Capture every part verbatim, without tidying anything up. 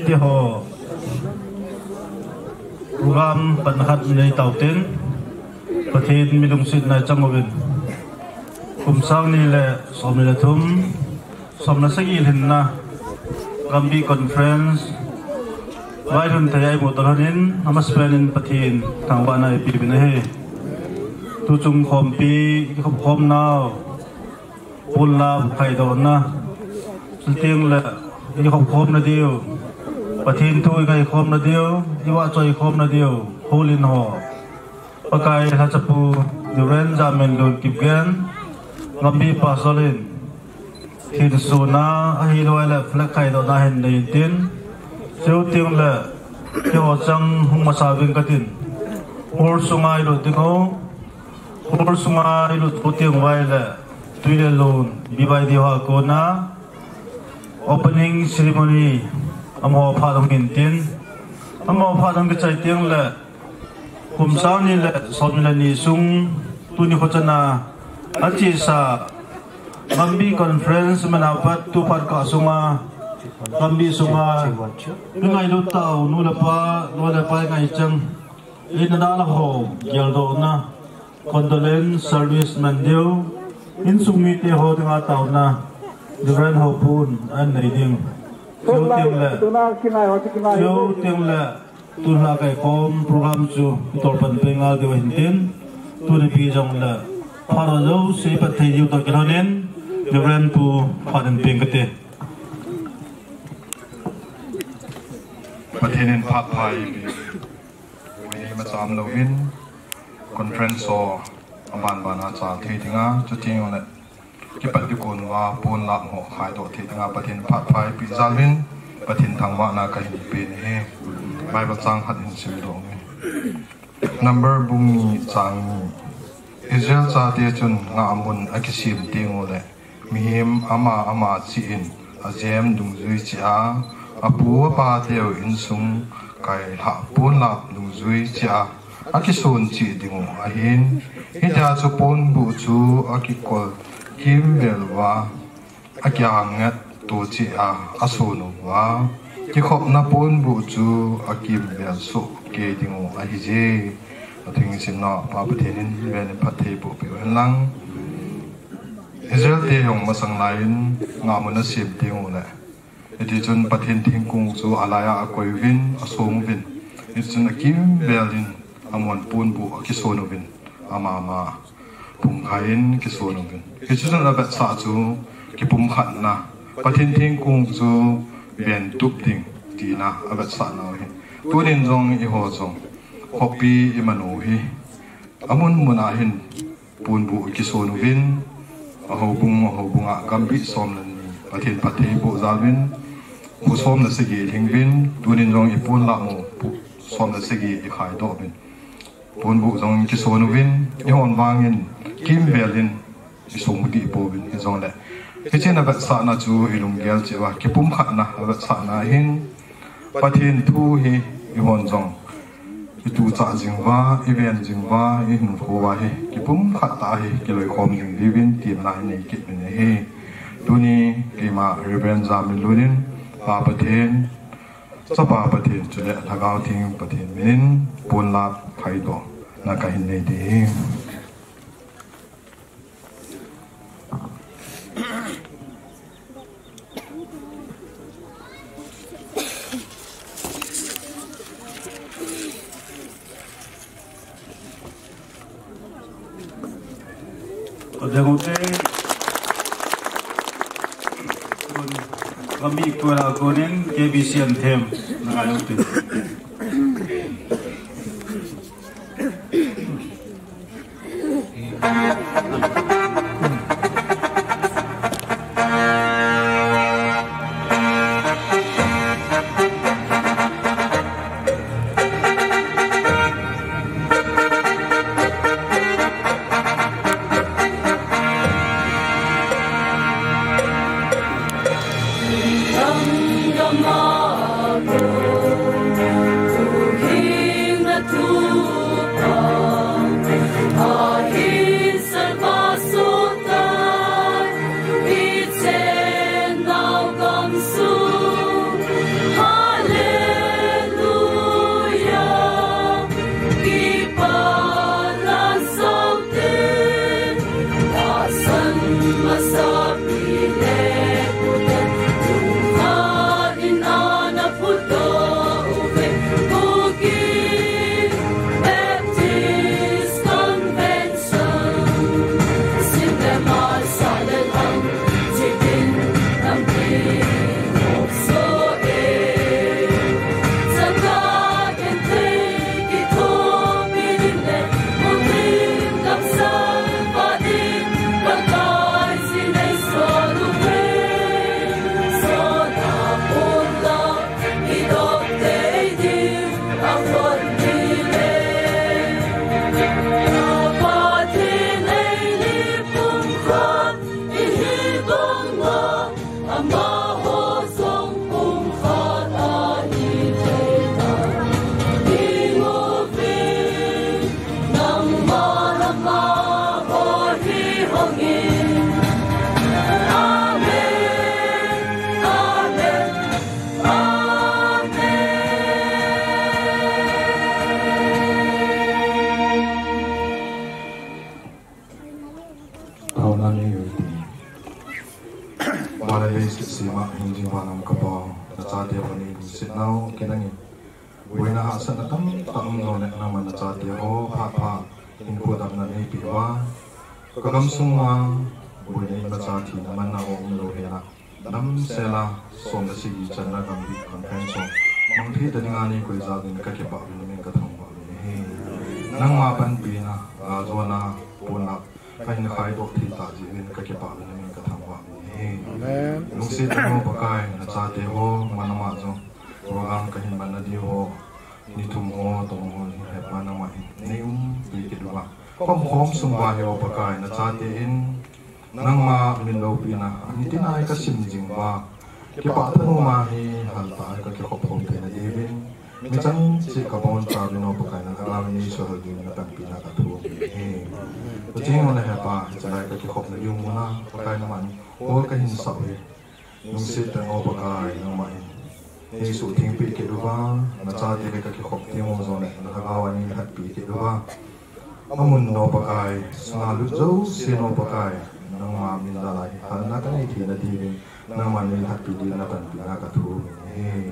Tiho program pan khat nei tau tin, Pathen mi lungsetna chang uvin, kum sang ni le som ni le thum, som le sagi lhinna Gambih Conference vailhun thei a imu tolhon in, amasapen in Pathen thangvahna ipi uvin ahi. Tuchung khompi ikhop khom nau, ponlap khaidohna, chuteng le ikhop khomna diu, Pathen thu ingai khomna diu, ivahchoi khomna diu, Houlin ho, Pakai lhachapu Reverend Jaminlun Kipgen, Gambih Pastor in thin suna ahilou le flag khaidohna hin nei intin, chuteng le keiho chang hung masa uving katin, hall sunga ilut ding u, hall sunga ilut u teng uva le tui le lun B Y D ho a kona opening ceremony amaho phat hung intin, amaho phat hung kichai teng le kum sang ni le som ni le ni sung, tuni kho chana achesa Gambih Conference mana pat tu phat kah sunga, Gambih sunga ingailut tau nu le pa, nu le pa ingai chang, ina da la ho geldohna, condolence service man diu, insung mite ho dinga taona, Reverend Houpun an nei ding. Chuteng le, chuteng le, tulha kaikhom program chu itol pan pei ngal diu ahin tin, tuni pi jong le, phat ho jouse pat thei diu toh kilhon in, Reverend pu phat in peng kate. Pathen in phat pha ipi, ui nei macham louvin, conference ho aban ban a chal thei dinga, chuteng le kipat ding kon uva ponlap ho khaidoh thei dinga Pathen phat pha ipi jal uvin, Pathen thangvahna kahin pen ahi. Bible chang khat hin simdoh inge. Number bung ni chang ni. Israel chate chun ngahmun akisem teng ule, mihem ama ama cheh in ajem dungjui cheh a, apu apa teu insung kailhah ponlap dungjui cheh a, akison cheh ding u ahin. Hitia chu ponbuh chu akikol kimvel uva, akihang nget to cheh a, ason uva, kikhopna ponbuh chu akimvel soh kei ding u ahije. Athu hing simna Pa Pathen in ven in phatthei boh peh u hen lang. Israel te jong masang lai in ngahmun asem teng ule, hiti chun Pathen thingkung chu alai a akoi uvin, asong uvin, hiti chun akimvel in amon ponbuh akison uvin, ama ama pung khai in kison uvin. Hichu chun avetsah chu kipumkhatna, Pathen thingkung chu ven tup ding tina avetsahna u ahi. Tunin jong eiho jong khopi iman u hi, amun mun a hin ponbuh kison uvin, ahoubung, ahoubung a Gambih som le ni Pathen phatthei boh jal uvin, pu som le sagi lhing uvin, tunin jong iponlap u pu som le sagi ikhaidoh uvin. Ponbuh jong kison uvin, eihon vangin kimvel in isong dih pouvin, hijongle hiche avetsahna chu ilunggel cheh uva kipumkhatna avetsahna ahin, Pathen thu hi eihon jong ituchah jing uva, iven jing uva, ihinkho uva hi kipumkhat tah a hi kiloikhom jing diuvin temna inei kit uvin ahi. Tuni keima Reverend Jaminlun in Pa Pathen, Chapa Pathen chule Lhagao Theng Pathen min in ponlap khaidohna kahin nei ding ahi. Adang ute, Gambih Choir a konin K B C anthem na ngai ute. Taona nei u hite. Vana leiset sema hingjing vangam ka Pa, nachate ho nei lungset nau, kei nangin boina hahsatna tamtah um jongle nangman nachate ho phat pha hinkho damna neipeh uva, ka gamsunga boina imacha thina manna ho umlou henga, damsela som le sagi channa Gambih conference ho mang thei ta dinga neikoi jal in kakipah uvin namin kathangvah uvin ahi. Nangma panpina, galjona, ponlap kahin khaidoh thei tah jeh uvin kakipah uvin namin kathangvah uvin ahi. Amen. Lungset tah in O Pakai, nachate ho, manama jong program kahin manna diu ho, ni thum ho, tobang ho hi hepa nangman nei umpi kit uva, ka umkhom sung uva hi O Pakai, nachate in nangma min loupina nitin a kasim jing uva, kipah tah in nangma hi haltah a kakikhop khom theina diuvin, mi chan cheh kabon chauvin O Pakai, nalhagao in neisuhal diuvin napanpina kathum ahi. Tuchung le hepa, hichelai kakikhopna diu muna Pakai, nangman hol kahin sah uve. Lungset tah in O Pakai, nangman neisuhtheng peh kit uva, nachate le kakikhop theng u jongle nalhagao a neilhatpi kit uva, amun O Pakai, sunga lut jousen O Pakai, nangma min dalha hi halna kanei theina diuvin nangman neilhatpi diuvin napanpina kathum ahi.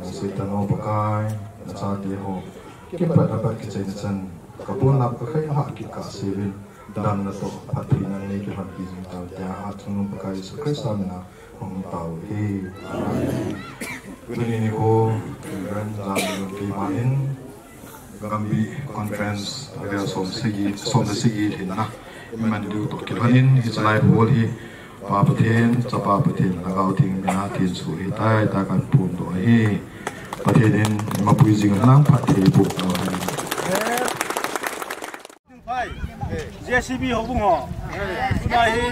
Lungset tah in O Pakai, nachate ho kipat apat kichaina chan, kaponlap kakhai hah kit kahseuvin, damna toh phattheina neikilhonpi jing tauhen tia, achungnung Pakai Jesu Christa mina hung tao hi. Amen. Tuni nikho, Reverend Jan Lun keima in, Gambih Conference avel som sagi, som le sagi lhinna iman diu toh kilhonin, hichelai hall hi Pa Pathen, Chapa Pathen, Lhagao Theng mina thenso hitai tia kahin phondoh ahi. Pathen in eimapui jing hen lang, phatthei boh tauhen. J C B houbung ho. Tuna hi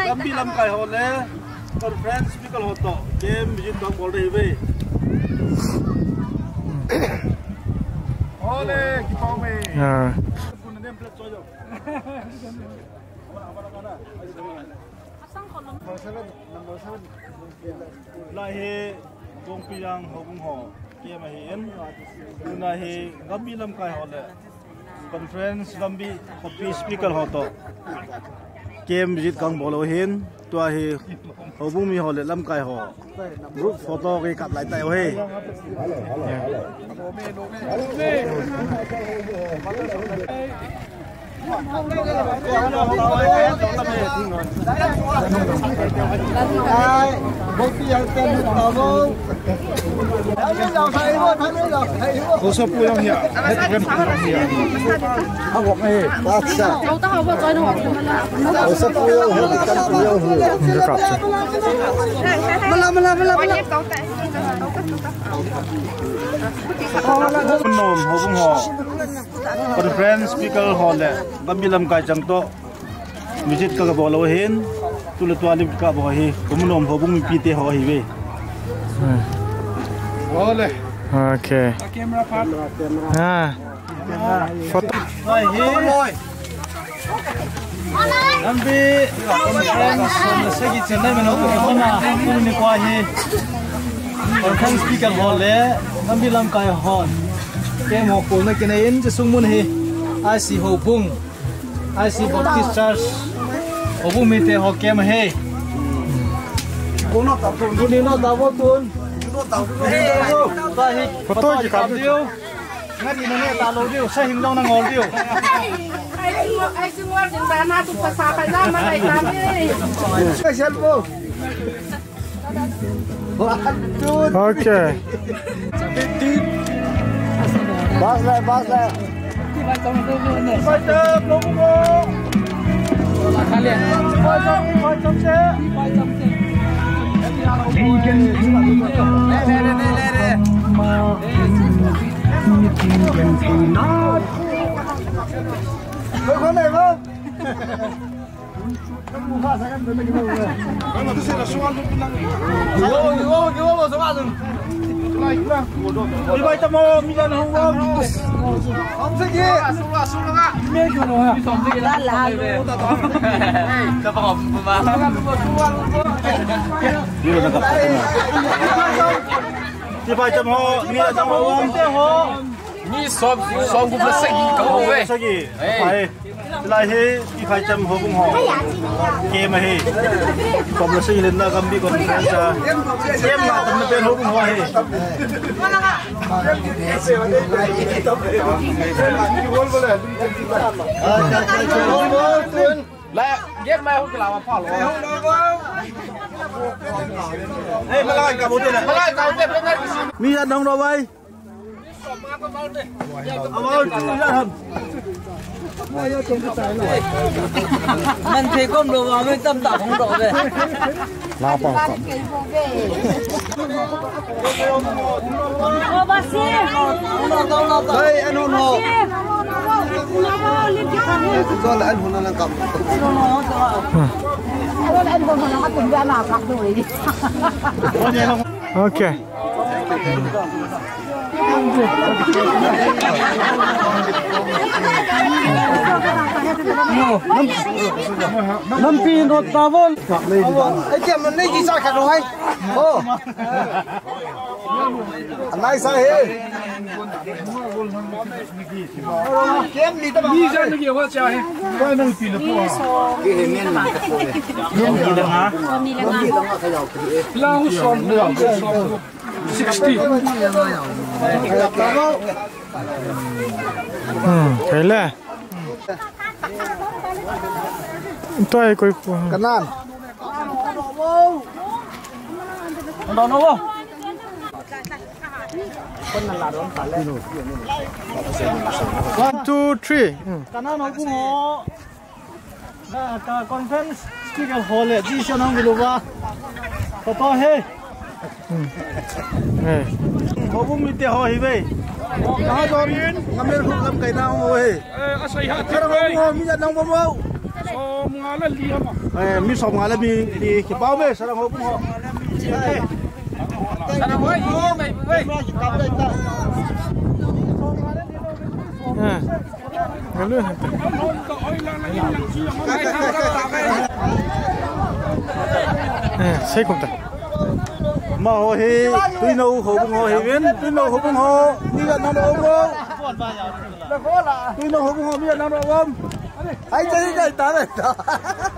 Gambih lamkai ho le conference speaker ho toh camp visit kabol ding ahiuve. Ole, kipah ume. Ah. Puna name plate choi jo. Number seven, number seven. Lai hi Bongpijang houbung ho camp ahin. Tuna hi Gambih lamkai ho le conference Gambih khopi speaker ho toh camp visit kabol u ahin. Tua hi houbung mi ho le lamkai ho group photo kikap lai tai uve. Kosa pu jong hi a, het ven pu jong hi a. Kosa pu jong hi, kan pu jong hi. Mala, mala, mala, mala. Nom houbung ho. Conference speaker ho le Gambih lamkai chang toh visit kabol u ahin, tule tua lim kikap ho hi Komunom houbung mipite ho ahiuve. Ole. Okay. Camera part. Ah. Photo. Oi, hi. Gambih conference som le sagi channa mino ko hona, tuni nikho hi conference speaker ho le Gambih lamkai hon camp ho kolna kinei in, chusung mun hi I C houbung, I C Baptist Church houbung mite ho camp ahi. Tuni no tabo tun. Photo kikap diu. Ngati na ne ta lou diu, sa hing jong na ngol diu. Ai, ai, ai, ngol ding ta na tu pasa ka ja ma lai ta ni. Special bo. One, two, three. Okay. Bas le, bas le. Ibai tamo, mi jan hong bom. Som sagi. Asul, asul nga. Mi kano ha. Ibai tamo, mi jan hong bom. Mi som, som gup le sagi kamo ve. Sagi. Pai. Lai hi, i phaicham houbung ho. Kem ahi. Kom la sei lenna Gambih conference a. Kem na tam na pen houbung ho ahi. La, game mai ho kila ma pha lo. Hey, malai ka bote na. Malai ka bote, penalty. Mi ya dong ro bai. Man thei kom lo, wa me tam ta khong do ve. La pa kom. Hey, ano no. Dol an hun lang kam. Okay. Lampi not tawon. Ai tiam nei ki sa kha lo hai. Oh. Anai sa he. Kem ni ta ba. Mi jan ni ki wa cha he. Ko nang pi lo ko. Ki he men na ko. Men ki da ha. Lang som, lang som. Sixty. Hmm, kei le. Toi koi ko. Kanan. Kanan no. One, two, three. Hmm. Kanan no ko. Ka, ka conference speaker ho le, ji se nang biluva. Papa he. Hmm. Hey. Houbung mite ho hi ve. Ka don, ngamel hu lam kai na ho he. Eh, asai ha. Sarang houbung ho, mi ja nang bo mo. Som nga le li ha ma. Eh, mi som nga le mi, li ki pau ve, sarang houbung ho. Sarang ho, i mai, mai. Eh. Hello. Eh, sei kum ta. Ma ho hi, Tuinou houbung ho hi vin, Tuinou houbung ho, ni ga na lo ho. Tuinou houbung ho, ni ga na lo ho. Ai, jai, jai, ta le ta.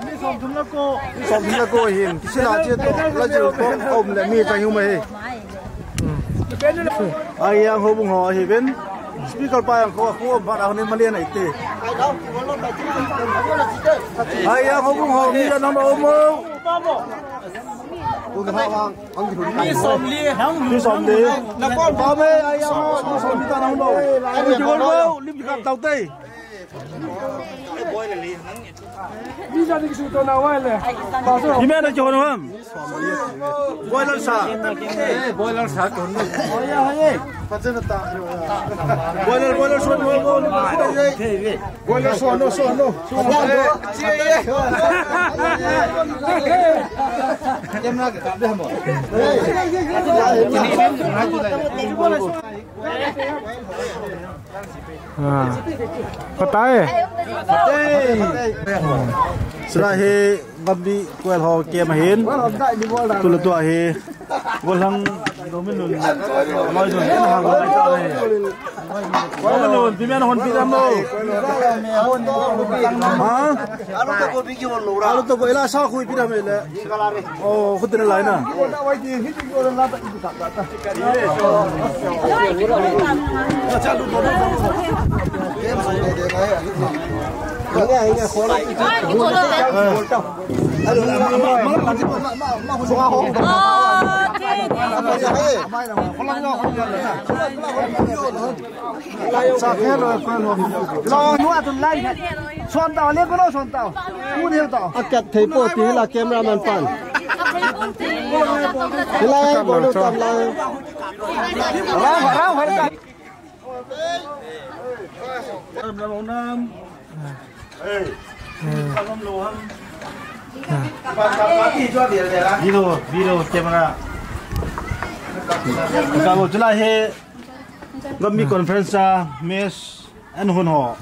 Ni som thum la ko. Ni som thum la ko hin. Sina che to, la che ko, om le mi ta yu ma hi. Ai, yang houbung ho hi vin. Speaker pa yang ko, ko ba da ni ma le na ite. Ai, yang houbung ho, mi la na lo mo. Mi som li. Mi som li. Ba me, ai, yang ho, mi som li ta na lo. Ai, ni ko lo, lim ka tau te. Visa ni kisu to na wa le. Paso. Ime na chon ham. Boiler sa. Eh, boiler sa ton. Oya, oye. Paso na ta. Boiler, boiler so no, no, no. Boiler so no, so no. Camera ka de mo. Ah. Patai. Sira hi Gambih kwel ho kem ahin. Tulu tua hi. Gollhang domin nun. Loi nun. Domin nun. Pimen hon pi dam lo. Ha? Alu to ko ila sa khui pi dam le. Oh, khut na lai na. Sa khe lo ko lo. Lo nu atun lai. Som tao le ko lo som tao. Ku ne tao. Akat thei po ti la cameraman pan. Lai ko lo tam lai. Ra ra ra. Nam nam nam. Hey. Video, video camera. Ka bo chula he Gambih conference a mess and hun ho.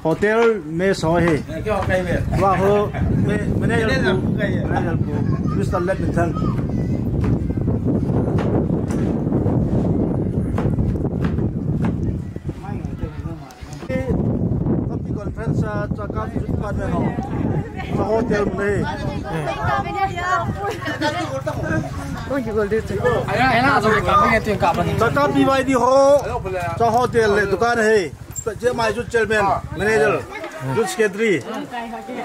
Hotel mess ho he. Wa ho me manager pu, manager pu, Mister Let Min Thang. Gambih conference a chakap department ho. Sa hotel me. Chakap B Y D ho. Sa hotel le dukan he. Che mai youth chairman, manager, youth secretary.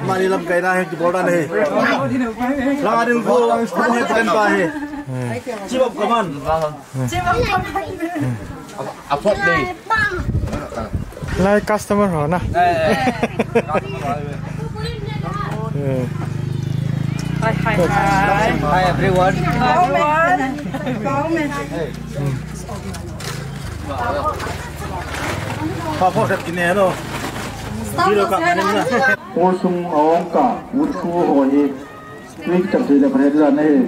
Mani lamkaina he kibol dan he. Lang ading ko, ko he kan pa he. Chief of command. Afford dei. Lai customer ho na. Eh, eh, eh. Eh. Hi, hi, hi. Hi, everyone. Everyone. Hey. Pa po kat kine no. Video ka manin na. Hall sung a ong ka, wut khu ho hi. Tui chak thei le pha het la na he.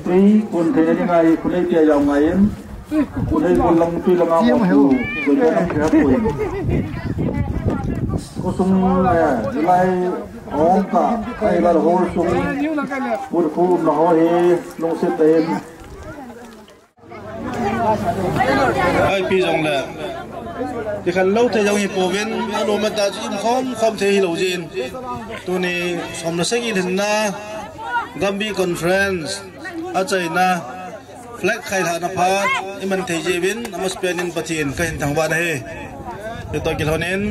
Tui kun thei na ding a hi, khulei pia jao ngai in. Khulei kun lang tui lang a mo tu. Tui ka nang kha poi. Hall sung, eh, lai ong ka, ai la hall sung. Wut khu um na ho hi, lungset in. Ai pi jong le. Ti khan lo thei jong hi pouvin, anom a ta chu im khom khom thei hi lo jin. Tuni som le sagi lhinna Gambih Conference a chaina flag khailhahna phat i man thei jeh uvin, a masapen in Pathen ka hin thangvah na hi. Hitoh kilhon in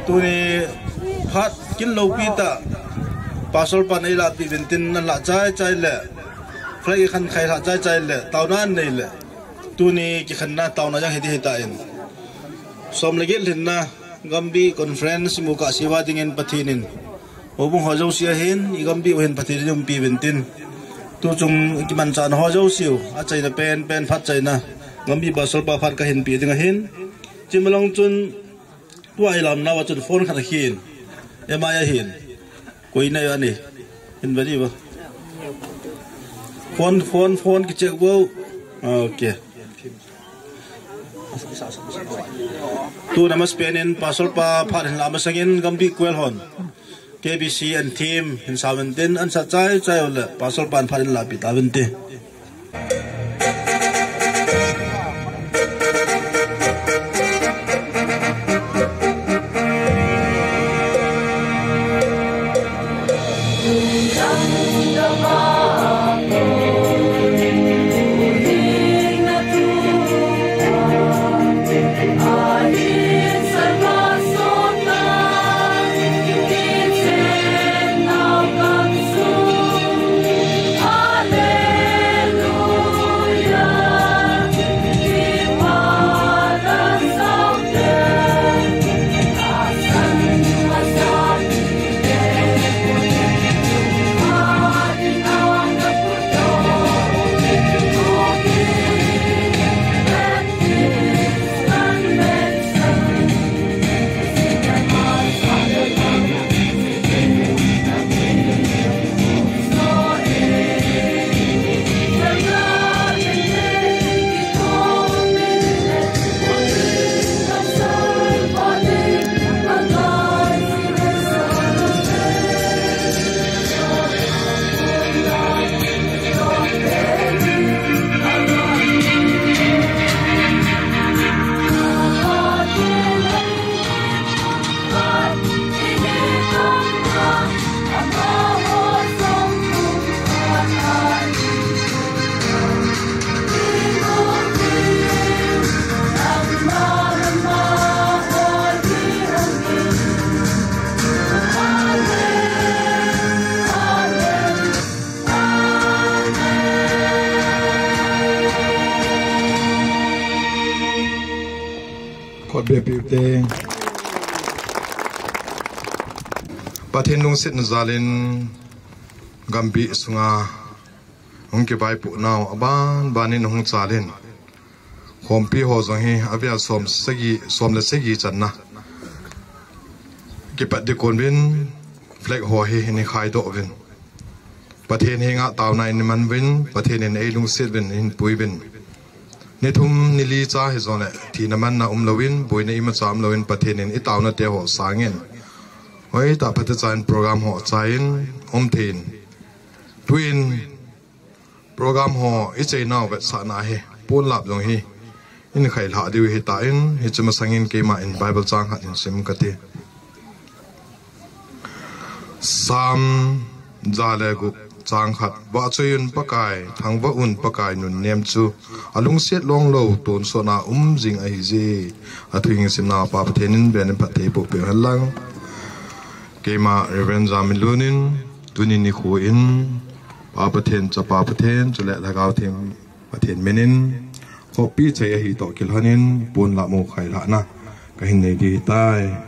tuni phat kin lopi tah Pastor pan ei lahpeh uvin tin nan lah chai chai le. Flag i khan khailhah chai chai le, taona an nei le. Tuni kikhenna taona jong hiti hita in. Som le get lhinna, Gambih Conference i mu kah siuva dingin Pathen in. Houbung ho jouse ahin, i Gambih u hin Pathen in umpi uvin tin. Tu chung i kimanchahna ho jouse u, a chaina pen, pen phat chaina. Gambih Pastor pa phat ka hin pe ding ahin. Chim along chun, Tua i lam nau a chun phone khat a khin. M I a hin. Koi na ya ni. Hin ba ni ba. Phone, phone, phone ki check bo. Okay. Tu na masapen in Pastor pa phat hin la masang in Gambih kwel hon. K B C and team hin sa uvin tin an sa chai chai u le Pastor pan phat hin la pi ta uvin ti. Khut beh peh u te. Pathen lungsetna jal in Gambih sunga hung kivaipoh nau aban ban in hung chal in. Khompi ho jong hi avia som sagi, som le sagi channa. Kipat ding kon uvin flag ho hi hin i khai doh uvin. Pathen henga taona in iman uvin, Pathen in eilungset uvin, eihinpui uvin. Ni thum ni li cha hijongle, thina manna umlouvin, boina imacha umlouvin, Pathen in itaona te ho sangin. Hoitah phatechan program ho achaina um thei in. Tuin program ho icheinau vetsahna hi, ponlap jong hi, ihin khailha diu ahitan, hiche masangin keima in Bible chang khat hin sim kate. Psalm ja le gup chang khat. Vahchoi un Pakai, thangvah un Pakai nunnem chu, alungset longlou tonsot a um jing ahije. Athu hing simna Pa Pathen in ven in phatthei boh peh hen lang. Keima Reverend Jaminlun in, tuni nikho in, Pa Pathen, Chapa Pathen, chule Lhagao Theng Pathen min in, khopi chai ahi toh kilhon in, ponlap mu khailhahna kahin nei ding ahitai.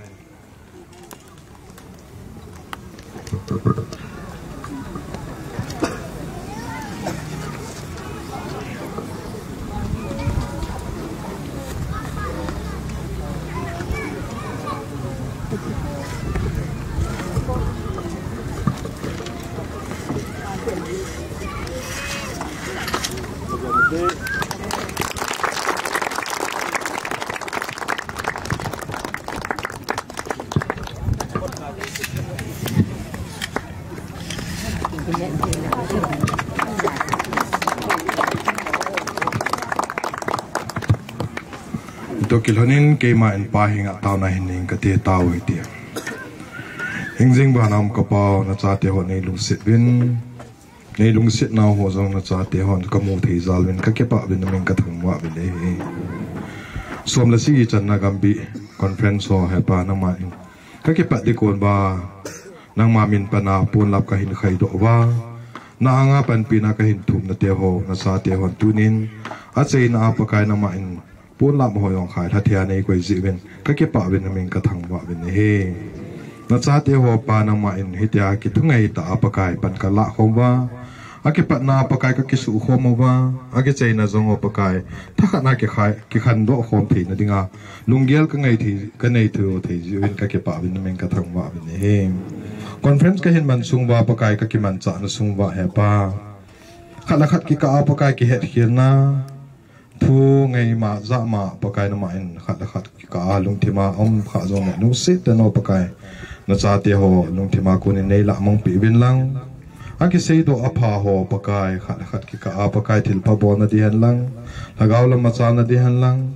Toh kilhon in keima in Pa henga taona hin nei inge kati tao hite. Hingjing vana um ka Pa, nachate ho neilungset uvin, neilungsetnau ho jong nachate hon kamu thei jal uvin, kakipah uvin, namin kathangvah uvin ahi. Som le sagi channa Gambih conference ho he Pa nangma in kakipat ding kon uva, nangma min pan a ponlap kahin khaidoh uva, na anga panpina kahin thum nate ho, nachate hon tunin, achaina a Pakai nangma in ponlap ho jong khailha thei a neikoi jeh uvin, kakipah uvin, namin kathangvah uvin ahi. Nachate ho Pa nangma in hitia kithungai tah a Pakai pan kalah khom uva, akipatna Pakai kakisuh khom uva, akichaina jong ho Pakai, thakhat na kikhai, kikhandoh khom theina dinga lunggel kangai thei, kanei thei thei jeh uvin kakipah uvin, namin kathangvah uvin ahi. Conference kahin man sung uva Pakai, kakimanchah na sung uva he Pa, khat le khat kikah a Pakai kihetkhelna, thu ngai ma, ja ma, Pakai nangma in khat le khat kikah a lungthim a um kha jongle lungset tah in o Pakai, nachate ho lungthim a kon in neilah mang peh uvin lang. Akiseidoh apha ho Pakai, khat le khat kikah a Pakai thilpha bolna ding hen lang, lhagao lam machalna ding hen lang,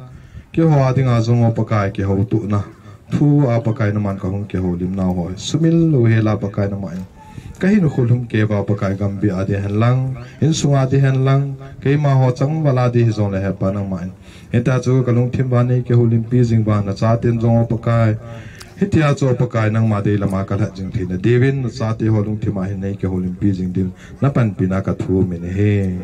keiho a dinga jong o Pakai kihoutohna thu a Pakai nangman kahung kihoulimnau ho hi sumil louhel a Pakai nangma in kahin khollhum kei uva Pakai, Gambih a ding hen lang, insung a ding hen lang, keima ho changval a ding hijongle he Pa nangma in hitia chu kalungthim uva neikihoulimpi jing uva, nachaten jong o Pakai, hitia chu Pakai nangma deilam a kalhat jing theina diuvin, nachate ho lungthim a hin neikihoulimpi jing diuvin napanpina kathum in ahi.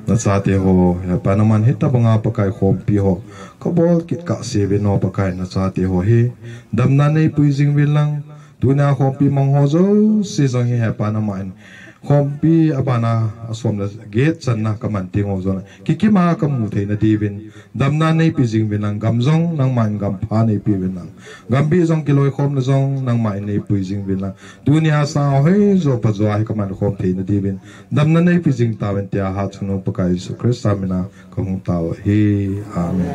Nachate ho he Pa nangman hitobang a Pakai khompi ho kabol kit kahse uvin o Pakai, nachate ho hi damna neipui jing uvin lang, tunia khompi mang ho jouse jong hi he Pa nangma in khompi abana asom le get channa kaman teng ho jong kikim a kamu theina diuvin damna neipe jing uvin lang, gam jong nangma in gampha neipe uvin lang, Gambih jong kiloikhomna jong nangma in neipui jing uvin lang, tunia sang hoi jo pha jo a hi kaman khom theina diuvin damna neipe jing tauvin tia Hatchungnung Pakai Jesu Christa min a kahung tao ahi. Amen.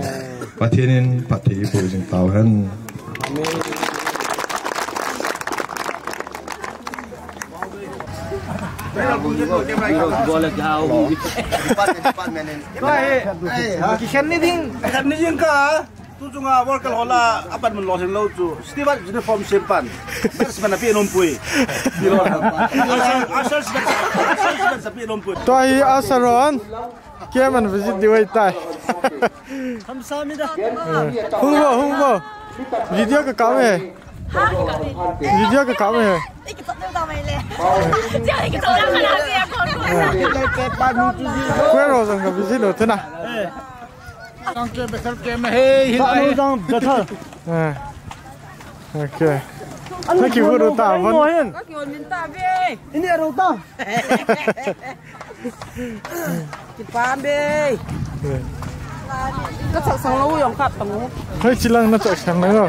Pathen in phatthei eiboh jing tau hen. Kikhen ni ding. Kikhen ni ding ka. Tu chunga worker hola apan mun losing lou chu Steward uniform sem pan. Best man api nom pui. Usher, usher, usher, usher api nom pui. Tua hi usher hon. Keman visit diu ahitai. Kamsahamnida. Hung vo, hung vo. Video kakap e. Video kakap e. Koi ro jong ka visit lou thei na. Jang ke Bethel ke me he, hilai. Jang Bethel. Eh. Okay. Anu, na kihou ta, anu, anu, anu. Ini aro ta. Kipah e. Ka chaksang lou jong kap tang o. Hei, chilang na chaksang lou.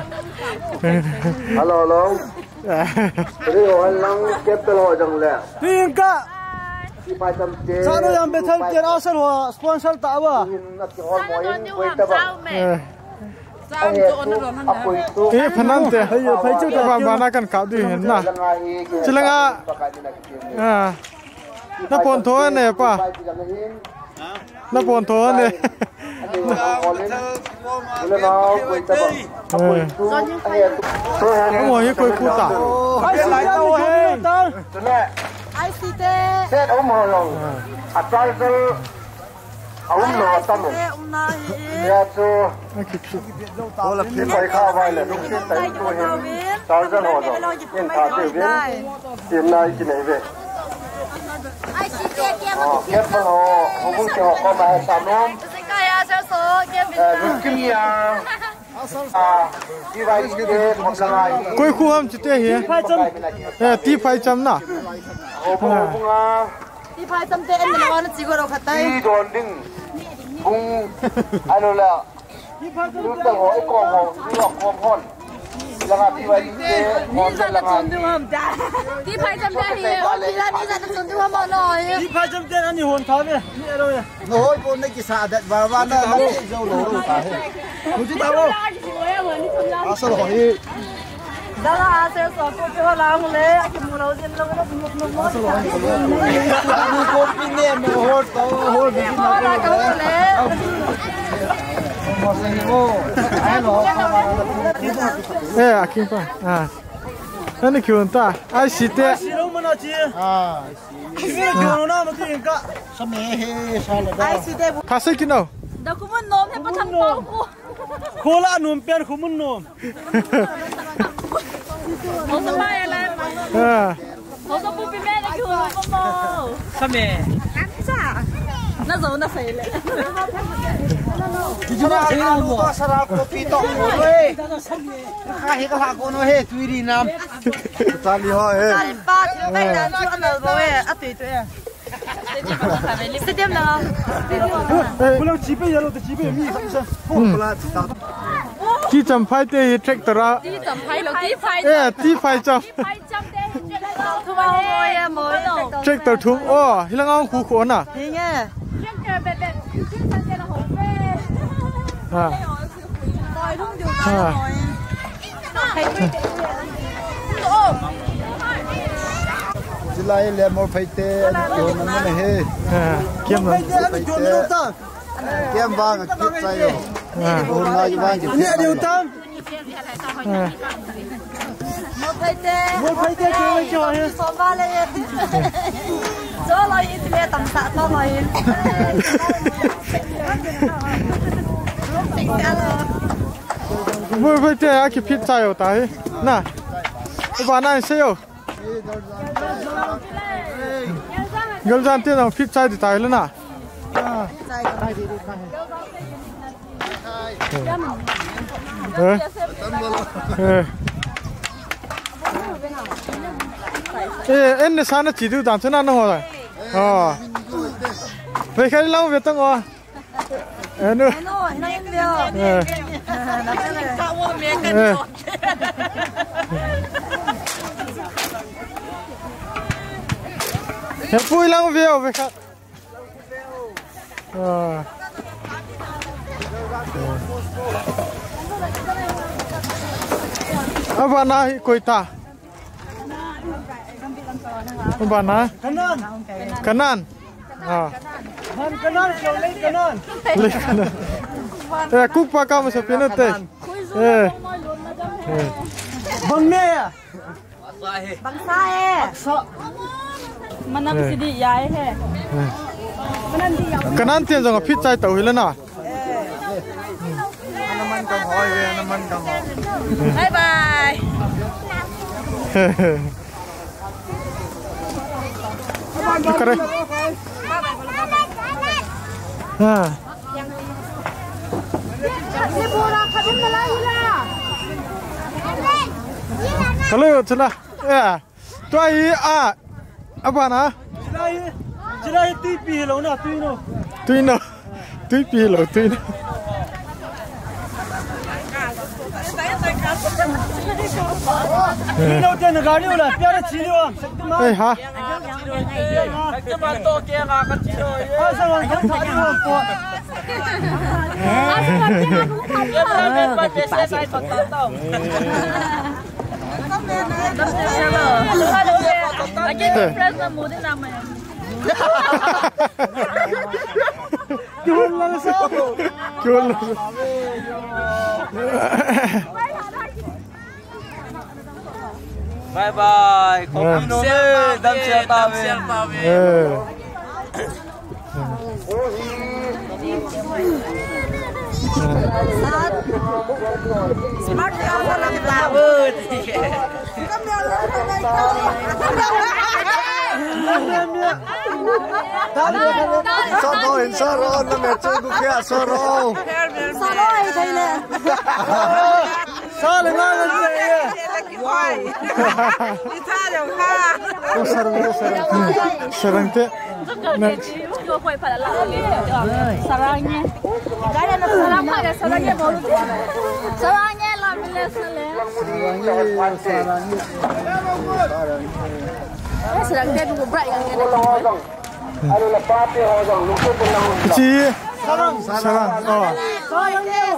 Hello, hello. Ri ho lang kep ta lou jong le. Tingka. Chanu jam Bethel Tia Asal ho sponsor ta ba. Eh. Eh, phanan te. Ba, ba na kan kap di hin na. Chilanga. Ah. Na pon tho ne pa. Na pon tho ne. Eh. Mo hi koi khu ta. Ai si te. Set um ho long. A title a um lo a tam. Set um na hi. Ya chu. Hola phi pai kha vai le lungset tai tu hin. Title ho long. Yen kha te ve. Tin nai ki nei ve. Ai si te ke mo. Ke pa ho. Ho bu ke ho ko ma he sa nom. Eh, lungkim ya. Koi khu ham chite hi. Eh, ti phai cham na. Ti phai cham te en na wan chi go ro khatai. Ti don ding. Bung. Ano la. Lu ta ho, ko ho, lu ko hon. Langa ti vai te, hon langa. Ti phai cham te hi, o ti la ni sa chun du ham no. Ti phai cham te ani hon tha ve. Ni ero ya. No hoi pon na kisa dat ba ba na na jo lo lo ta he. Mu chu ta lo. Asal ho hi. Dala asal so ko pe ho la mu le, aki mu lo jin lo lo mu mu mu. Asal ho hi. Mu ko pi ne mu ho to ho bi na ko le. Mo se ni mo. Ai lo. Eh, akin pa. Ah. Ani kiun ta. Ai si te. Ai si lo mana chi. Ah. Thase kino. Da kumun nom he pa thang pau ko. Kola nom pen kumun nom. Mo sa mai la. Ah. Mo sa pu pi me na kiun ko mo. Sa me. Sa. Na zo na sai le. Sara ko pi to ko le. Ka hi ka la ko no he tui ri nam. Tali ho he. Tali pa thil bai dan chu anal bo e, atui tu e. Stadium na. Bulang chi pe yalo te chi pe mi sa sa. Ho pala ta. Ti cham phai te hi tractor a. Ti cham phai lo, ti phai. Eh, ti phai cham. Ti phai cham te hi tractor. Thum a ho mo e mo. Tractor thum. Oh, hilang ang khu khu na. Hi nge. Tractor be be. Ti sa te na ho be. Ha. Chilai le mo phaite, ani kyo na mo he. Kiam na. Phaite, kiam bang, kit chai yo. Mo na bang, kit chai yo. Mo phaite. Mo phaite, kyo na kyo he. So ba le ye. So lo ye, le tam sa, so lo ye. Mo phaite, a kiphit chai yo ta he. Na. Ba na se yo. Galjan te na phit chai di ta he le na. Eh? Eh. Eh, en ne sana chi du dan sana na ho la. Oh. Ve khai lang ve tang o. Eh, nu. Eh. Eh. He pui lang ve o ve kha. Ah. Abana hi koi ta. Abana. Kanan. Kanan. Ah. Ban Kanan, lo le Kanan. Le Kanan. Eh, kuk pa ka masa pina te. Eh. Eh. Bang me ya. Bangsa e. Bangsa. Manam si di ya e he. Kanan tin jong a phit chai tau hi le na. Naman kang hoi e, naman kang hoi. Bye bye. Kare. Ha. Hello, chala. Ya. Tua hi a. Abana. Chilai, chilai tuipi lo na, tui no. Tui no. Tuipi lo, tui no. Ni lo te na gari wala, pyara chi lo. Ei, ha. Bye bye. Khoppi nom e, damsel tauve. Eh. Smart camera lang tauve. Soro, soro, na me chu gu kya, soro. Soro ai thei le. Sa le nga le ye. Wai. Itha le ha. Sarang, sarang. Sarang te. Na. Sarang ye. Gaya na sarang ma le sarang ye bolu. Sarang ye la mile sale. Sarang ye, sarang ye. Sarang te bu bright yang ye. Chi. Sarang. Sarang. Oh.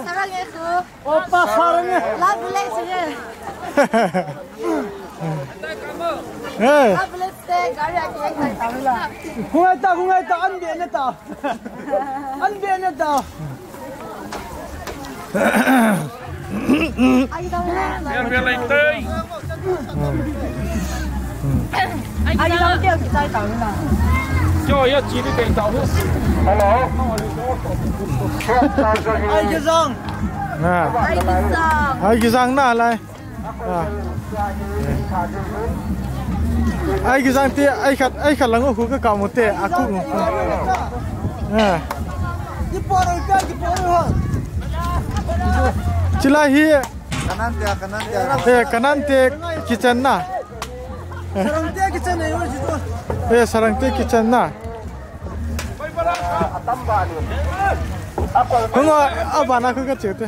Sarang ye tu. Opa, sarang ye. Love village ye. Hey. Love village te gari a ki. Kungai ta, kungai ta, an be ne ta. An be ne ta. Ai da. Ai da. Ai da. Hello. Ai da. Ai da. Ai da na lai. Ah. Ai, kijang te, ai khat, ai khat lang khu ka kamu te, a khu. Ah. Chilai hi. Kanan te, kanan te. Eh, Kanan te kitchen na. Sarang te kitchen na yo ji to. Eh, Sarang te kitchen na. Hung a, a bana khu ka cheu te.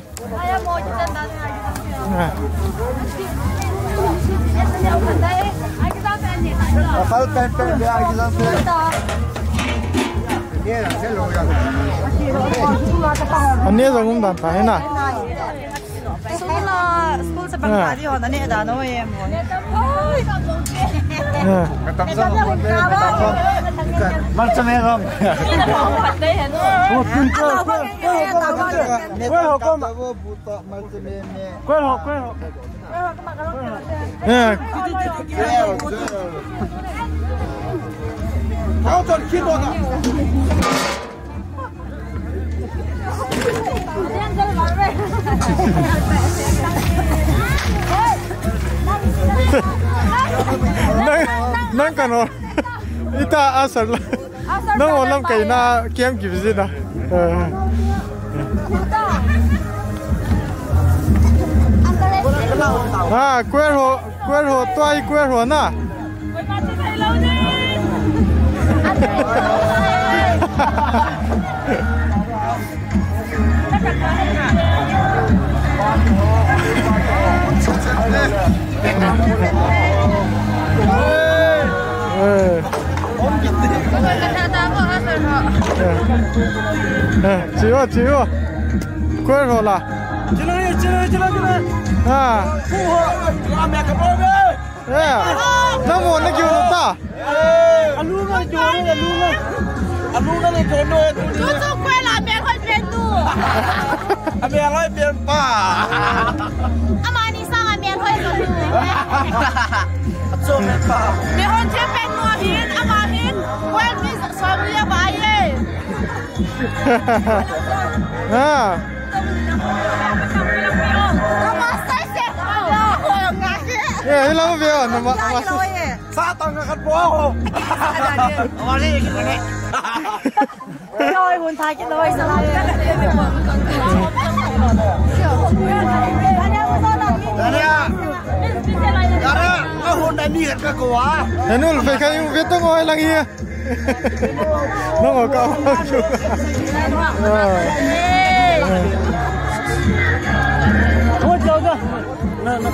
Ani jong um dan ta hi na. School a, school sa bang ta di ho na ne da no em. Malcha me rom. Koi ho, koi ho. Eh. Nang, nang kano. Ita asar la. Nang olam kaina kiam ki visit na. Eh. Ah, kwer ho, kwer ho, tuai kwer ho na. Eh. Eh, chiu, chiu. Kwer ho la. Chiu, chiu, chiu, chiu. Ha. Ku ho. Ame ka bo be. Eh. Na mo na kiu ta. Alu ngai jo ne, alu ngai. Alu ngai ne jo ne, alu ngai. Chu chu kwe la me hoi pen tu. A me hoi pen pa. Ama ni sang a me hoi jo tu. A chu me pa. Me hoi che pen tu hin, ama hin. Kwe mi sa so mi ya ba ye. Ha. Ka ma sai se. Ko nga se. Ye, ila mo be na ma. Sa tang ka khat bou ho. Sa da de. Awa le ki ne. Oi, hun tha ki loi sa la. Dania. Dania. Dania. Ka hun da ni ka ko wa. Enul fe kai u ve to ngoi lang hi. Nong ka. Hey. Ko jao da. Keiho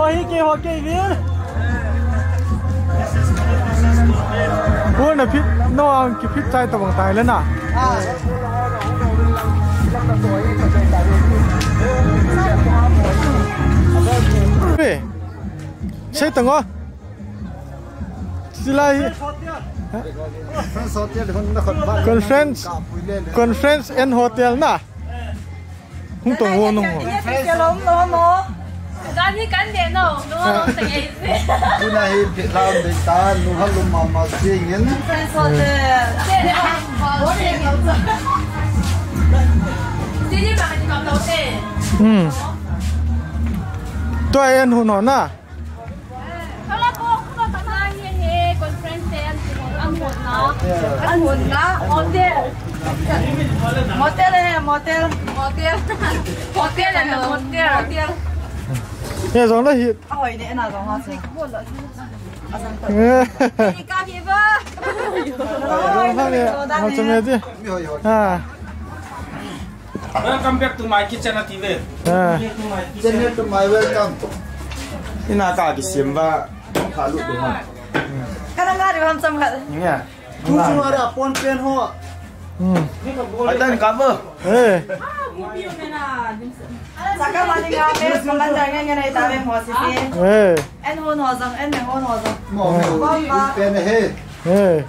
hi, keiho, kei vin. Ko na phit, no ang kiphit chai tabang tai le na. Be. Sei tang o. Silai. Conference, conference and hotel na. Hung tong ho nung ho. Dani kan de no, no, no, tang ei. Tuna hi Vietnam de ta, nu ha lum mama singin. Conference hotel. Sini ba ni kam lo te. Hmm. Tua en hu no na. Conference te an, an honna. An honna. Motel. Motel hai, motel. Motel. Motel hai, motel. Motel. Ye jong la hi. Ahoi de na jong ha se. Eh. Ni ka hi ba. Jong ha me. Ha se me ji. Ha. Welcome back to my kitchen, ati ve. Ah. Welcome to my welcome. Ina ka kisem ba, ka lut de hon. Kana nga de hon sam khat. Nga. Tu tu ara pon pen ho. Hmm. Atan ka bo. Eh. Saka mani nga me, kaman jang nga ngai ta ve mo si si. Eh. En hon ho jang, en me hon ho jang. Mo, mo. Pen he. Eh.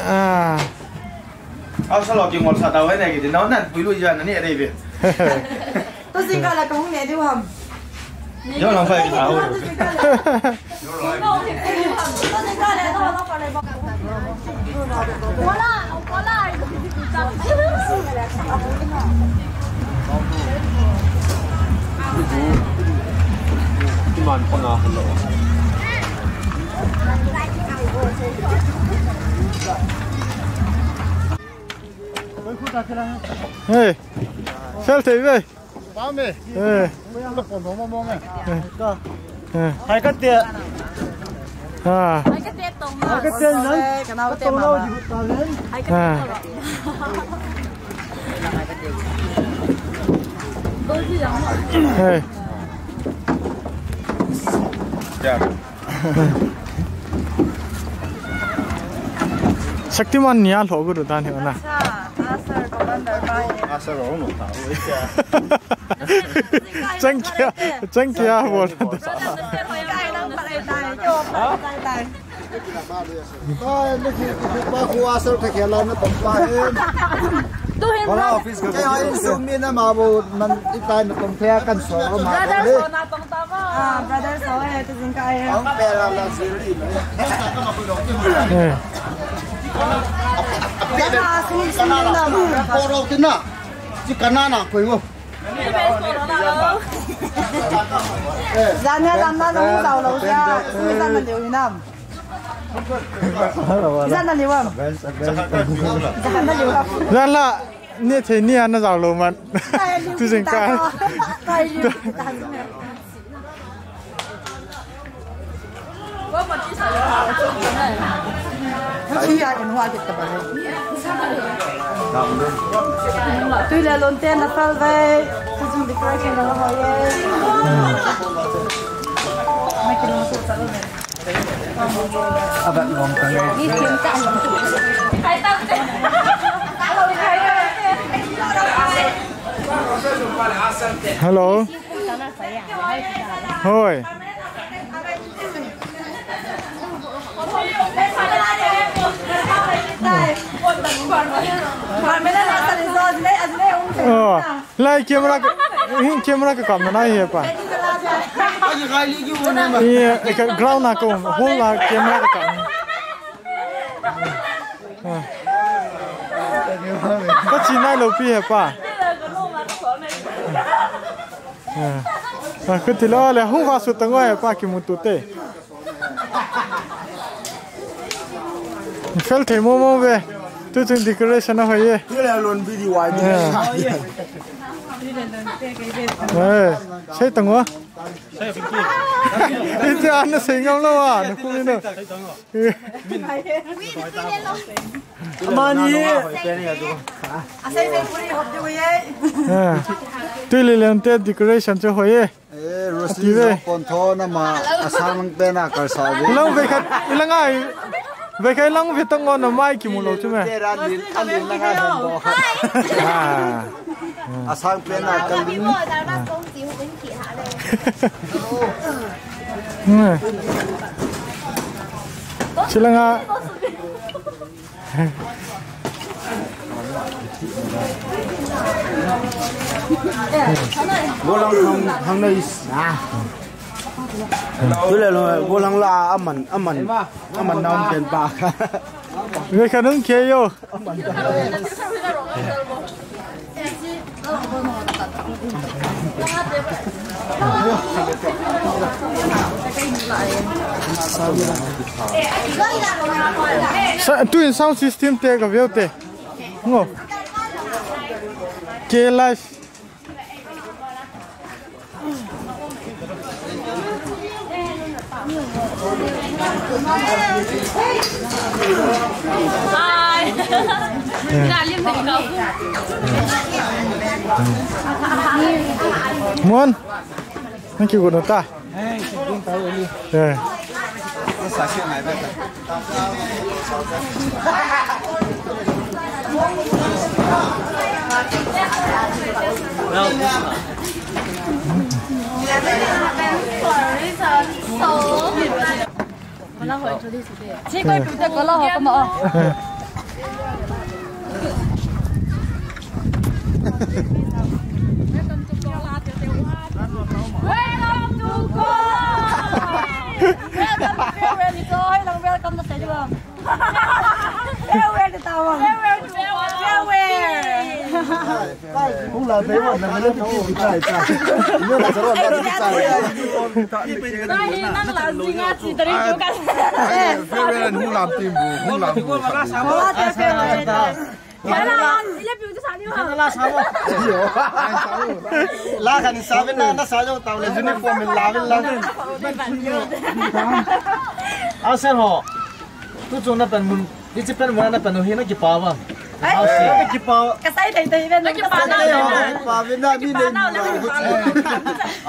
Ah. Au sa lo ki ngol sa ta wai na ki no nan pui lu ja na ni re be. Tu sing ka la ka hung ne diu ham. Yo lang fai ki ta ho. Tu sing ka la. Tu sing ka la, no, no, no. Wala, wala. Iman pa nga hello. Hey, fel thei ve. Pame. Hey. Pon mo mo mo nge. Hey. Ka. Hey. Hai ka te. Ha. Hai ka te tong na. Hai ka te na. Ka nau te ma. Hai ka te. Ha. Tong na. Hey. Ya. Shaktiman nia lho guru dan he na. Acha, ah, sir, commander pa he. Ah, sir, oh, no, ta, oh, ya. Chang kya, chang kya bol. Kai lang pa lai tai, kyo pa lai tai. Ai, ni ki, ki, pa khu asal ka khela na tong pa he. Tu hin wala na. Office ka. Kei ai sum mi na ma bo nan itai na tong thea kan so ma. Brother, bo le. So na tong ta ma. Ah, brother, so he, tu jing kai he. Ang pera la siri na. Eh. Kana sum sum mi na ma. Ko ro ki na. Ji kana na ko ngo. Jan a jan na nung zau lo sia, nung jan na liu hinam. Jan na liu am. Jan na liu am. Jan la, ni thei ni an na zau lo man. Tu jing ka. Kai liu ta. Tui le lon te na pal ve. Tu jing decoration na ho ye. Mai ki lo so sa lo ne. Abat long ka nge. Ni kim ta lo. Hello. Hoi. Oh, lai camera ka, hin camera ka kam na nai he pa. Ye, ka ground na ko, hol la camera ka kam. Ah. Ka chi nai lo pi he pa. Ah. Ah, ka ti lo le, hu va su ta ngoi pa ki mu tu te. Fel thei mo mo ve. Tu chun decoration ahoi e. Tu le lon video ai. Eh. Eh, sei tang o. Ite ana sei ngam lou a, na kum ino. Amani. Eh. Tui le lon te decoration chu hoi e. Eh, Rosie, ati ve. Pon tho na ma, asang lang pen a kal sa ve. Lang ve khat, ilang ai. Ve khat lang ve tang o na mai kimu lou chu me. Te ra lin, a lin lang a hen bo. Ah. Asang pen a kal lin. Hmm. Silanga. Golang hang, hang na is. Ah. Tu le lo, golang la aman, aman, aman naum pen pa. Ve kha nung khe yo. Sa-, tu in sound system te ka veu te. Ngo. Ke live. Hi. Mon. Thank you, good ta. Eh. Kola ho introduce de. Chi ko tu te kola ho kama. Welcome to Goa. Welcome to Goa. Welcome to Goa. Farewell to Tawang. Farewell to Tawang. Farewell. Hung la dei wan na mele ti ti tai tai. Ni na charo na ti tai. Nang hi nang la jing a chi tari tu ka. Farewell hung la ti bu, hung la bu. What a farewell. Kala, ile piu tu sa ni wa. Kala sa wa. La kan sa ve na na sa jo tau le uniform la ve la. A sen ho. Tu chu na pen mun, hiche pen mun na pen u hi na kipah uvem? Ai, na kipah. Ka sai thei thei ve, na kipah na. Kipah ve na, mi nei.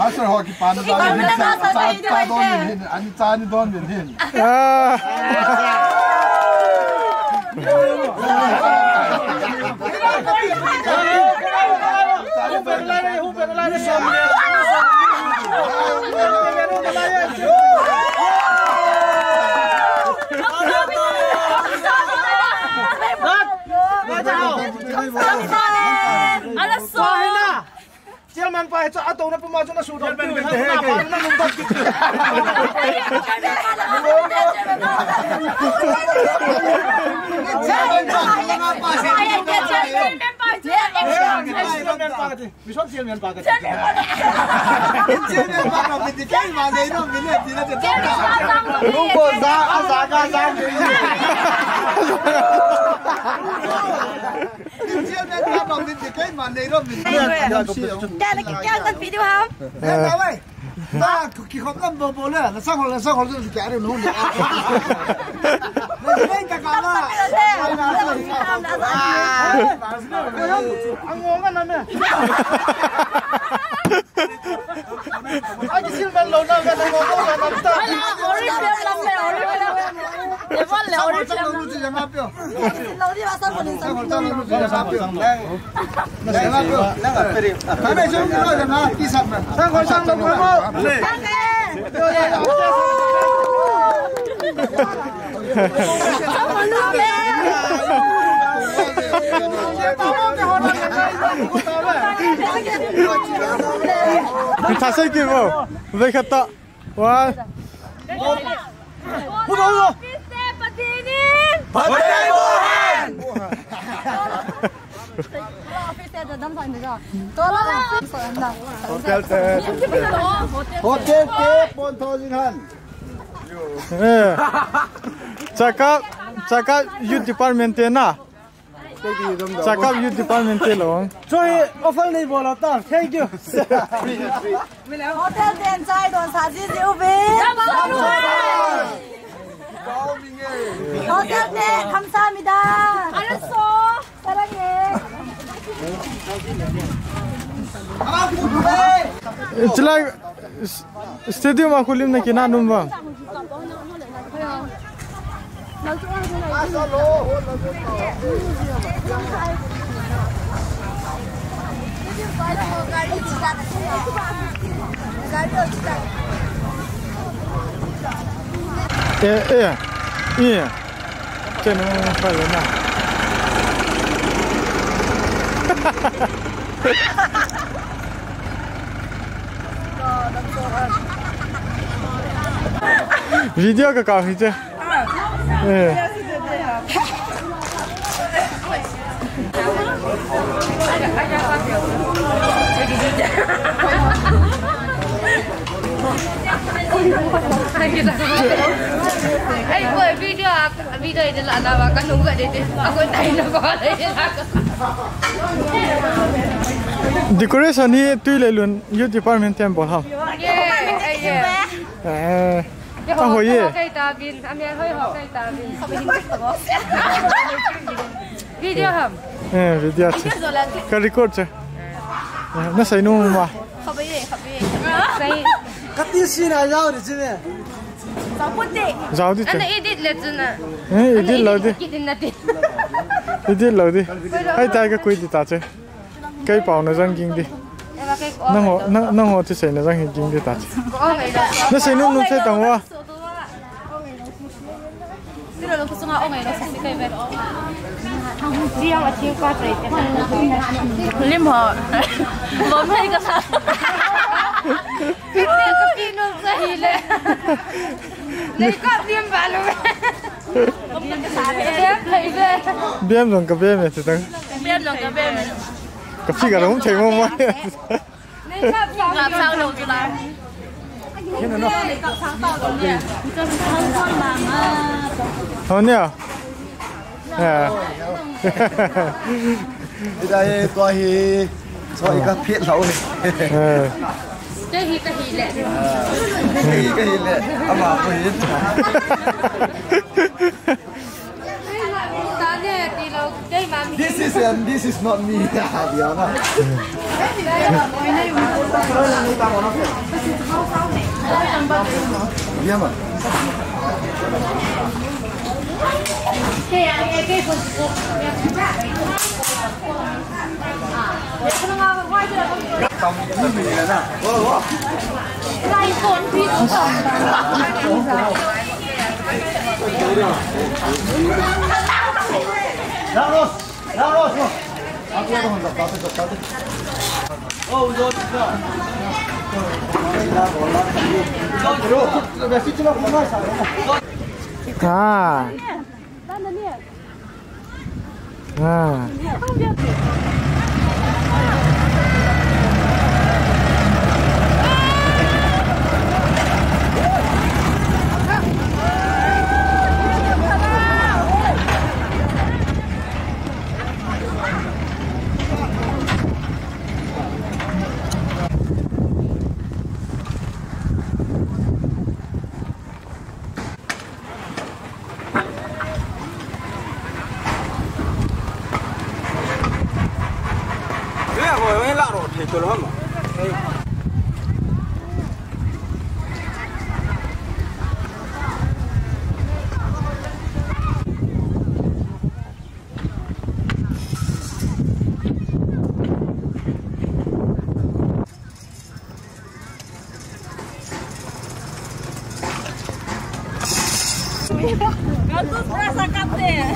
Asa ho kipah na. Kipah na, sa sai thei ve. Ani cha ni don ve hin. Ah. Chairman pa hi chu a tona puma chu na su dong. Chairman pa hi chu na lung dong. Chairman pa hi chu. Mission chairman pa ka. Chairman pa ka. Chairman pa ka, piti kai ma nei no, mine, pina te. Chairman pa ka. Lungbo za, a za ka za. Chairman pa ka, piti kai ma nei no, mine. Kya, kya, kya, video ham? Eh. Na, kikhop lam bo bo le, na sang hol, na sang hol, kya re no. Na nei ta ka la. Ang ngo nga na me. Ang silver lo na nga na ngo nga na ta. Ala, ori pia lam me, ori pia. Evan le, ori pia. Lo di ba sa ko ni sa. Thasai ki vo, vei khat ta. One. Hudo, hudo. Hotel te, hotel te, pon thousand han. Eh. Chaka, chaka youth department te na. Chakap Youth Department te lo. Choi, offer nei bol ta. Thank you. Hotel ten chai don sa ji ji u be. Hotel te khamsa mida. Alaso. Sarange. Chilai. Stadium a kholim na kina num ba. Eh, eh, eh. Chen mo pa le na. Video ka ka hi che. Eh. Ei, koi video a, video ida la na ba, ka nung ka de de. Ako tai na ba, dai na ka. Decoration hi Tuileilun Youth Department ten bol ham. Ye, ei, ye. Eh. Ye, a hoi ye. Hoi kai ta bin, a me hoi ho kai ta bin. Video ham. Eh, video che. Ka record che. Eh, na sei nu ma. Khabe ye, khabe ye. Sei. Kati si na jao de che me. Jao put de. Jao di che. Ana edit le chu na. Eh, edit lo di. Kit in na di. Edit lo di. Hai tai ka kui di ta che. Kei pau na jang ging di. Nang ho, nang, nang ho ti sei na jang hi ging di ta che. Na sei nu nu sei tang wa. Lim ho. Bom hai ka sa. Ka pi nu sa hi le. Nei ka lim ba lo. Bem jong ka bem e, chutang. Bem jong ka bem e. Ka pi ka rom thei mo mo. Nei ka lim ba lo. Hon ya. Ya. Ida he, tua hi, soi ka phet lou he. Eh. Kei hi ka hi le. Kei hi ka hi le. Ama ko hi. Ta ne ti lou, kei ma mi. This is, and this is not me. Biar na. Biar ma. Ah. Ah.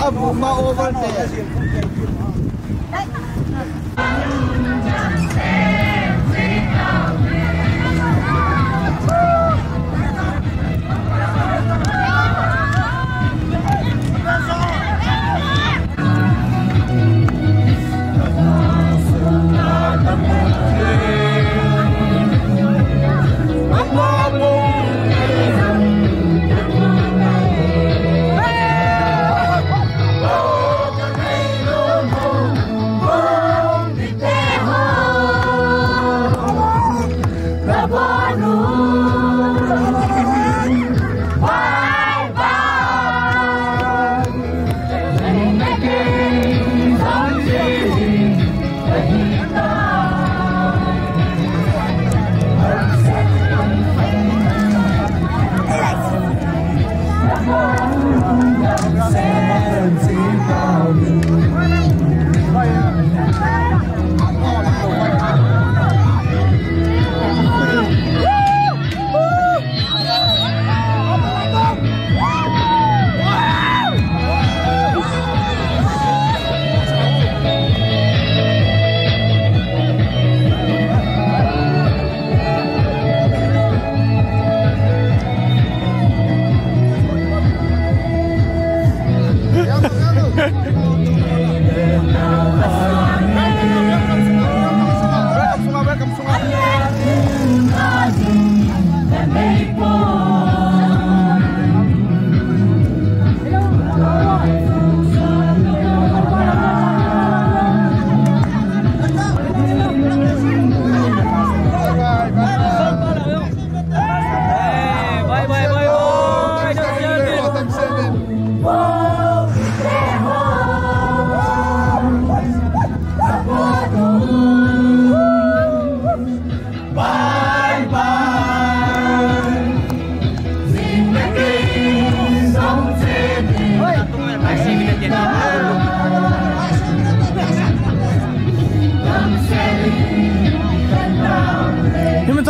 Abu ma over there.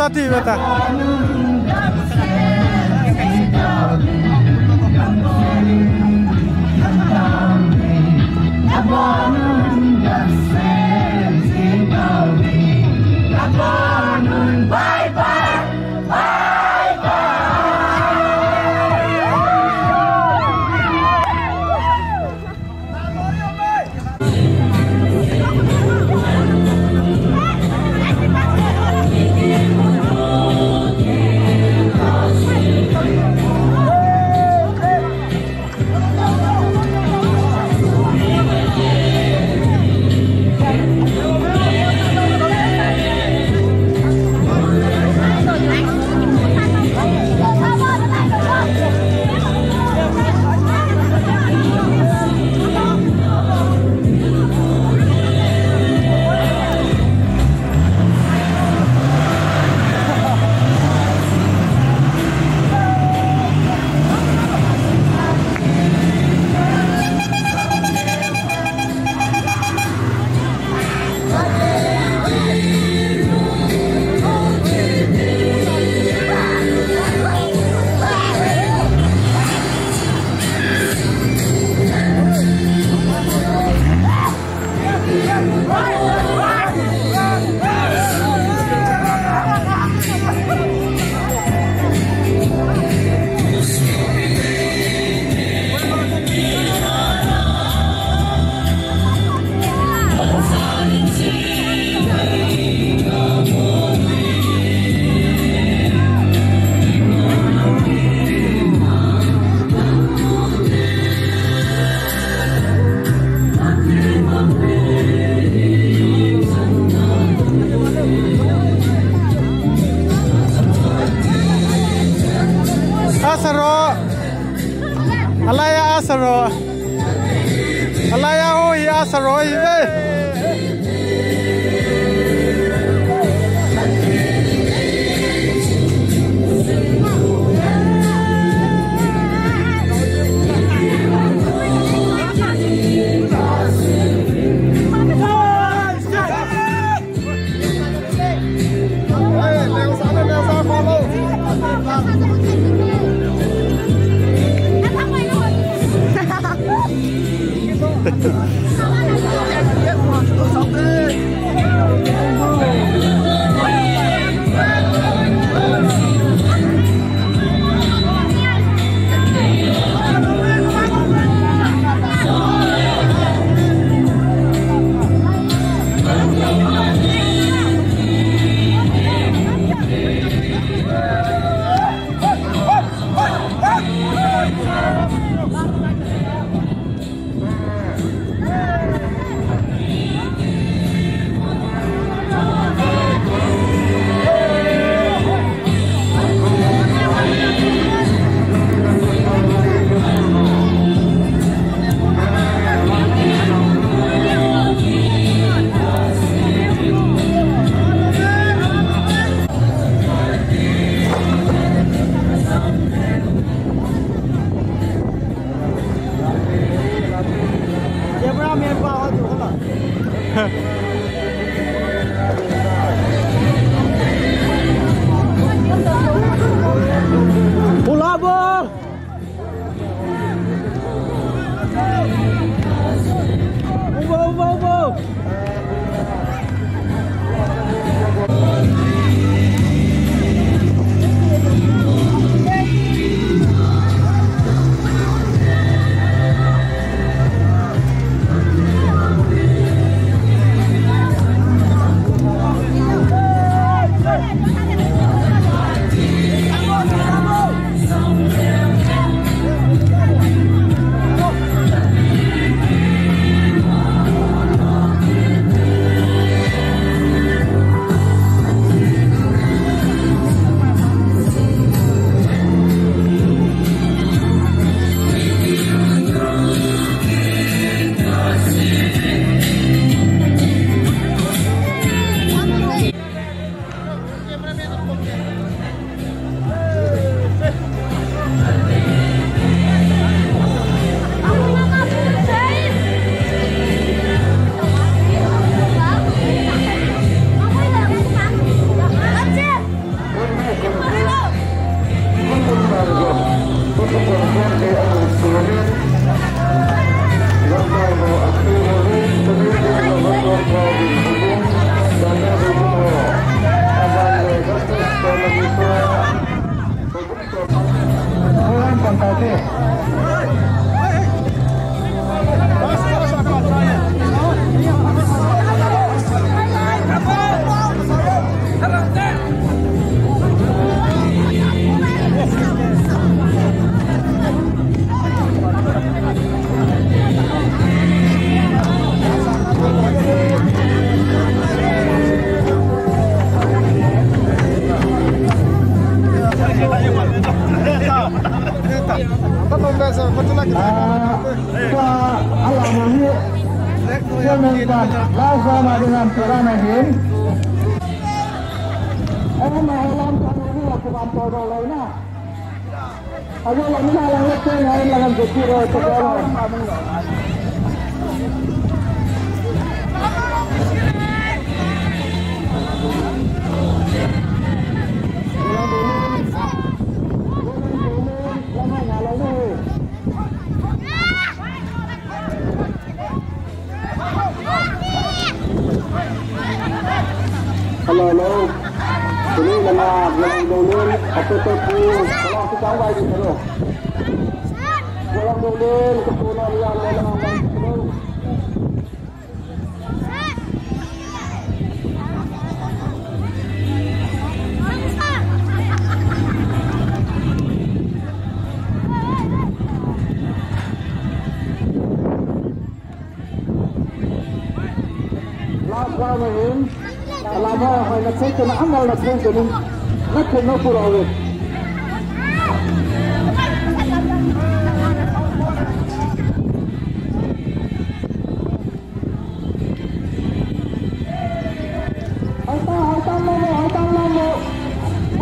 Ati beta. Asaro. Alaya asaro. Alaya ho hi asaro hi ve. Last round a ding a, tu round a hin. Ei, ma, ei, lam, lam, lam, lam, lam, lam, lam, lam. Ayo, lam, lam, lam, lam, lam, lam, lam, lam, lam. Hello, hello. Tuni lama, Gualeng Dolen, Apote Pu, Gualeng Pu kang bai di, hello. Gualeng Dolen, Kepuna Lian, Gualeng Pu, hello. Last round ahin, alama hoina thei kena, angal na thei kena, na thei na pura uve. Hoitah, hoitah lamo, hoitah lamo.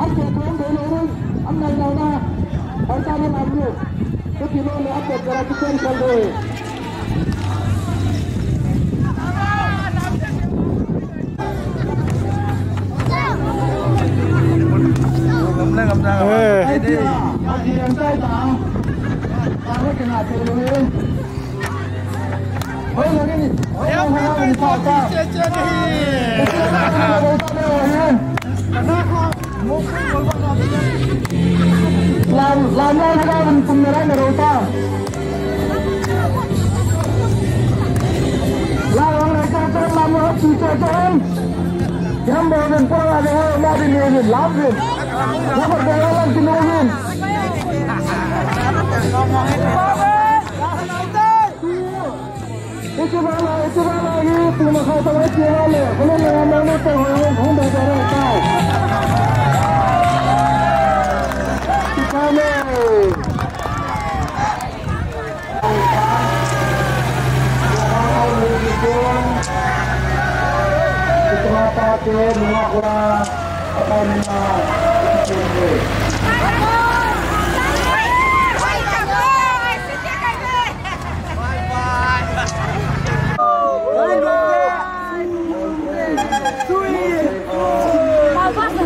An pe thong de lo rin, an nai nai na. Hoitah na lam lo. Kati lo le, an pe kara kichen kal de. Gamla, gamla, gamla. Eh. Lam, lam, lam, lam, lam, lam, lam, lam. Lam, lam, lam, lam, lam, lam. Kiam bo ven, pura ven, ho, ma ven, ven, ven, lam ven. Ho, ma ven, lam ven, lam ven. Iti bala, iti bala, iti bala, iti bala, iti bala, iti bala, iti bala.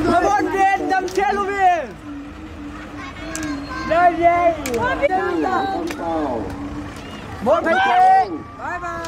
Come on, Ben, don't tell me. Bye bye.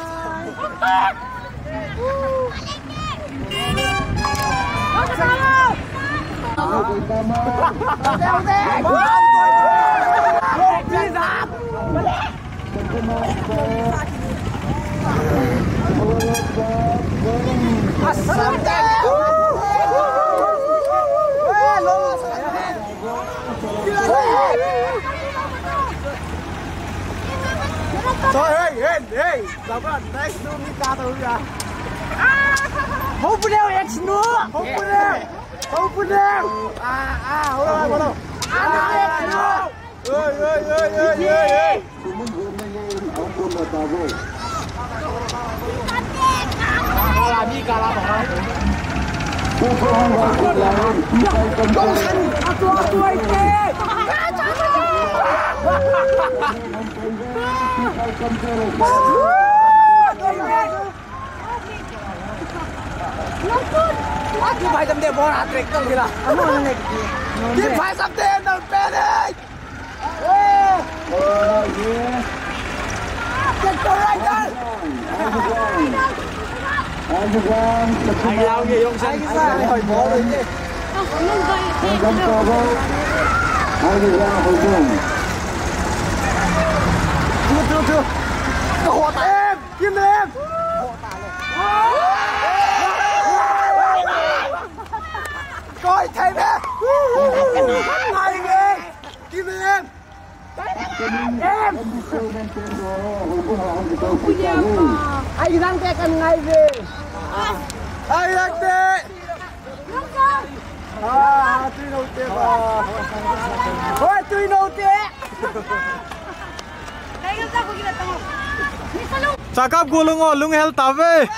So, hey, hey, hey, Baba, nice to meet you. Hope you ex no. Hope you. Hope you. Ah, ah, hold on, hold on. Ah, ex no. Hey, hey, hey, hey, hey, hey. Team fight samte bol hat-trick tong kila. Team fight samte nang pene. Koi thei ve. Ngai ve. Kim em. Em. Ai, nang te kan ngai ve. Ai, nang te. Ah, tui no te ba. Oi, tui no te. Chakap Gulung o, lunghel tave.